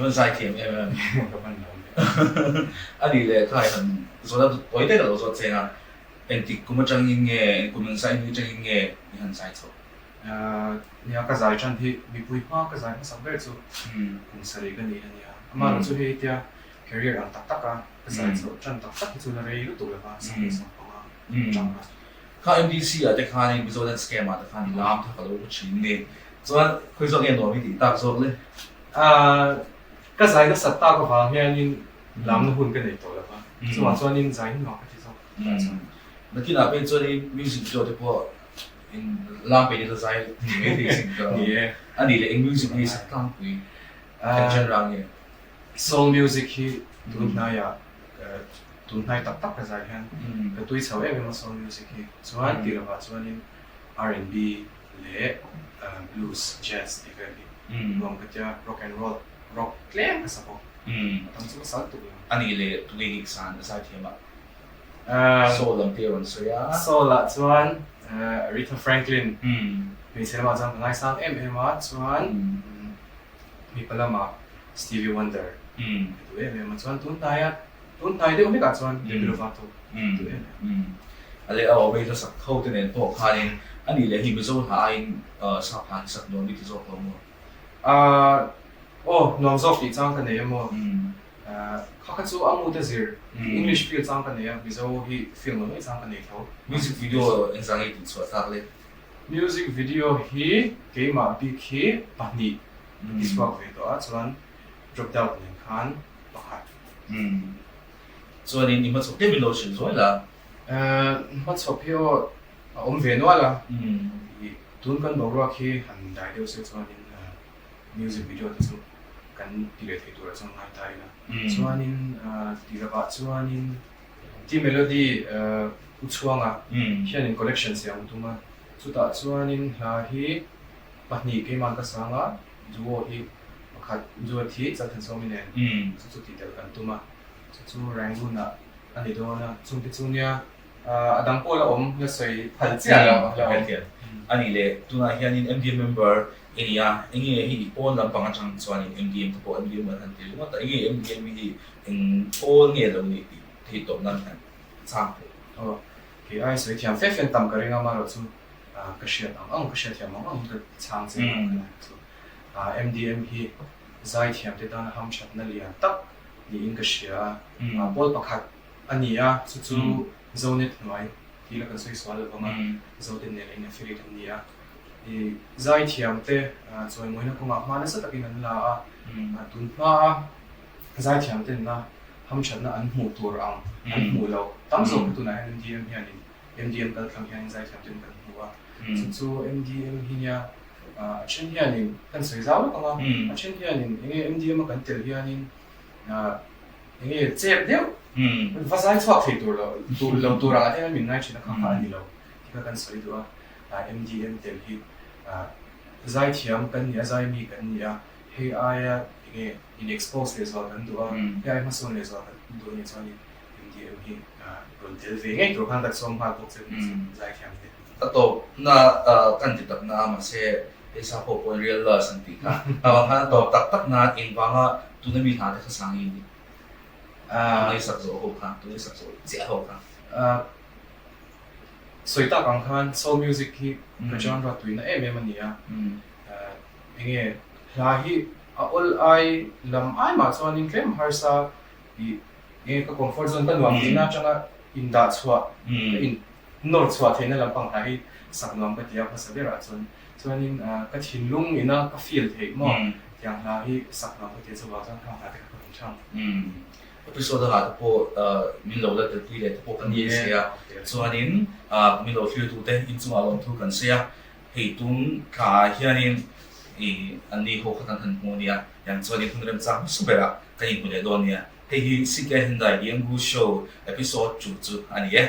I van zai thiam em em. Ka van lawm ve. A nih leh kha i han zawt a, tawi te ka lo zawt cheng a, engtik kum atangin nge, eng kum engzah in atangin nge i han zai chhoh? Nia ka zai tan hi mipui hma ka zai hmasak ber chu kum sarih ka ni a nia. Amaherawh chu hei tia career ang tak tak a ka zai chhoh tan tak tak hi chu la rei lutuk lova 2015 atang a. Kha MDC ah te khanin Mizo Dance Camp ah te khan i lam kha ka lo hmu thin ni. Chuan khawi zawk nge nuam i tih tak zawk le? Ka zai nasat tak avang hianin lamna hun ka nei tawh lova, chuvang chuanin zai hi nuam ka ti zawk tah chuan. Nakinah pawhin chuanin music video te pawh in lam peih nila zai thei mai thei sin ka. Ni e. A nih leh eng music nge i sak tlangpui? Eng genre nge? Soul music hi tun hnaiah tun hnai tak tak ka zai hian ka tui chho em em a soul music hi. Chuan tih lovah chuanin R&B leh blues, jazz tih vel hi nuam ka tia, rock and roll, rock tlem ka sa bawk. A tam chu ka sal tuk lo. A nih leh tunge ngik san a zai thiam a? Soul lam te a rawn sawi a. Soul ah chuan Aretha Franklin hmeichhe lamah chuan ka ngaisang em em a, chuan mipa lamah Stevie Wonder ka duh em em a, chuan tun hnaia tun hnai deuh hlekah chuan Demi Lovato ka duh em em. A leh a awm ei hlasak tho te nen pawh khanin a nih leh hi Mizo hla aiin sap hla hi sak nuam i ti zawk lo maw? Aw nuam zawk tih chang ka nei em aw? Kha kha chu a mu te zir English feel chang ka nei a, Mizo hi feel ngawih ngawih chang ka nei tho. Music video engzah nge tih chhuah tlak le? Music video hi keimah bik hi pahnih ka ti chhuak ve tawh a, chuan drop down nen khan pakhat. Umm. Chuanin i hmachhawp te min lo hrilh zuai la. Hmachhawp hi aw a awm ve nual a, tun kan boruak hi han dai deuh se chuanin music video te chu kan ti leh thei turah chuan ngai ta ila. Chuanin tih lovah chuanin T Melody U Chhuanga hianin collection siam tum a, chutah chuanin hla hi pahnih keimah ka sang a, duo hi pakhat duet hi Chalthansawmi nen chu chu tih tel kan tum a, chu chu Rangoon ah a ni dawn a, chungte chu nia a dang pawh la awm la sawi phal chiah lo la awm. A nih leh tunah hianin MDM member i ni a, enge hi pawn lampang atang chuanin MDM te pawh MDM an han ti ringawt a, enge MDM hi eng pawl nge lo nih tih theih tawh nan hian chang theih. Aw, kei ai sawi thiam fe fe tam ka ring a, amaherawh chu ka hriat ang ang, ka hriat thiam ang ang ka chhang che ang ka ti chu. MDM hi zaithiam te tana hamthatna lian tak niin ka hria a, pawl pakhat a ni a, chu chu Zonet hnuai tih la kan sawi sual lo vang a, Zote nen a in affiliate an ni a. I zaithiam te chawimawina kawngah hma nasa takin an la a, tun hmaa zaithiam ten na hamthatna an hmuh tur ang an hmuh loh tam zawk kha tunah hian MDM hianin MDM kal tlang hianin zaithiam ten kan hmu a, chu chu MDM hi nia a then hianin kan sawi zau lawk ang a, a then hianin enge MDM a kan tel hianin enge chep deuh va zai chhuak thei tur lo tur lo tur angah te hian min ngai thin a kha kha a ni lo tih kha kan sawi duh a, MDM tel hi zaithiam kan ni a, zaimi kan ni a, hei aia enge in expose leh zual kan duh a, hei aia hmasawn leh zual kan duh a nih chuanin MDM hi rawn tel ve ngei tur khan kan sawm nghal bawk che zaithiam te. A tawpna kan ti tak na a mahse hei sa pawh pawn real love an tih kha avang khan a tawp tak tak nan engvanga tuna mi hna te kha sang i ni tunei sak zawh ho kha tunei sak zawh chiah ho kha. Sawi tak ang khan soul music hi ka genre tuina em em a ni a, enge hla hi a awl ai lam ai mah chuanin tlem harsa i enge ka comfort zone ka nuam tihna atanga indah chhuah ka in nawr chhuah theihna lampang hla hi sak nuam ka ti a hmasa berah chuan chuanin ka thinlung ina ka feel theih maw tiang hla hi sak nuam ka ti a chuvang chuan khang hla te kha ka rawn chhang. Episode a te pawh min lo la telpui leh te pawh kan ni sia chuanin min lo thlir tute inchungah lawmthu kan sawi a hei tum thla ah hianin i anni ho kha kan han hmu nia tiang chuanin hun remchang hmasa berah kan inhmu leh dawn nia. Hei hi CK Hyundai Liangu Show episode 2 chu a ni e.